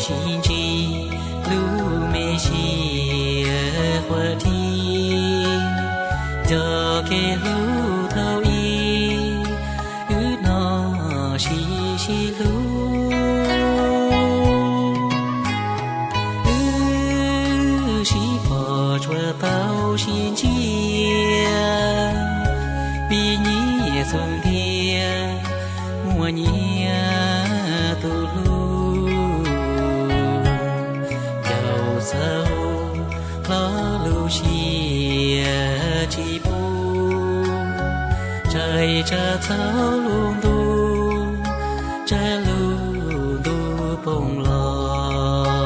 Sib ntsib lub me sia quaj dhi, cov kev hlub thaum ub wb hnov sib sib hlub. Wb sib pom tsuas tau sib ntsia, vim nyiaj txhum ntiag muaj nyiaj tus hlub. Caum txhaum hlob lub siab tsis pub, tsaig tsam txhaum lub ntuj, tsam lub ntuj poob los.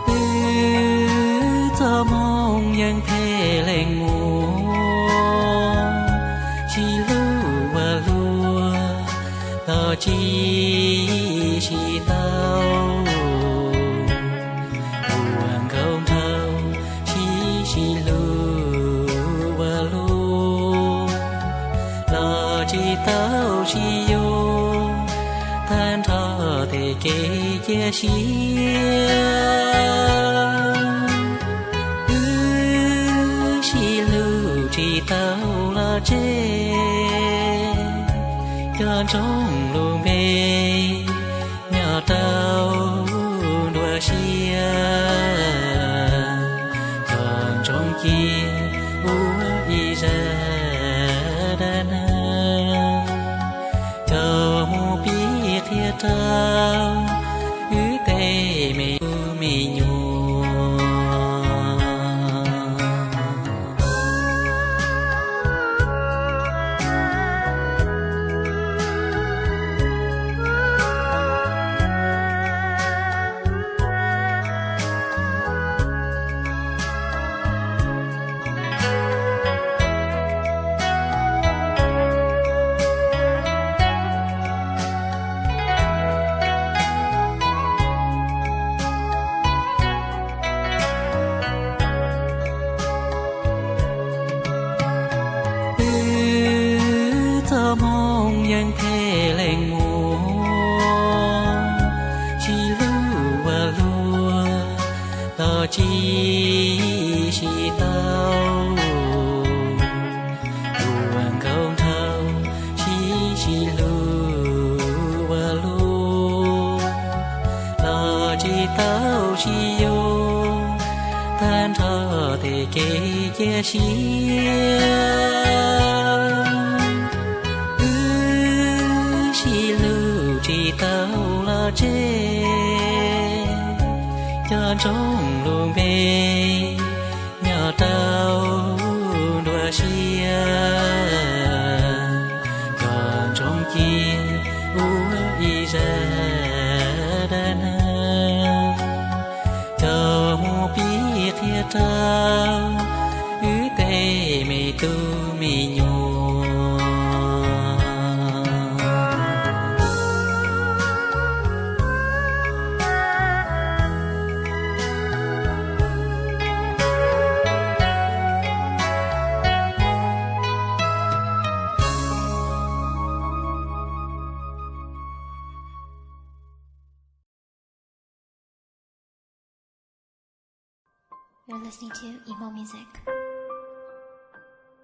Wb txoj hmoo yeej phem leej muaj, sib hlub ua luaj los tsis sib tau. Ua nkauj nraug sib sib hlub ua luaj los tsis tau sib yuav, tag nrho tej kev cia siab. Wb sib hlub tsis tau los tseg, cov ntsoog lub npe nyob rau nruab siab. Cov ntsoog cia ua ib zaj dab neeg, coj mus pib qhia rau wb tej me tub me nyuam. Wb txoj hmoo yeej phem leej muaj, sib hlub ua luaj los tsis sib tau. Ua nkauj nraug sib sib hlub ua luaj los tsis tau sib yuav, tag nrho tej kev cia siab. Wb sib hlub tsis tau los tseg, cov ntsoog lub npe nyob rau nruab siab. Cov ntsoog cia ua ib zaj dab neeg, coj mus pib qhia rau wb tej me tub me nyuam. You're listening to Emo Music.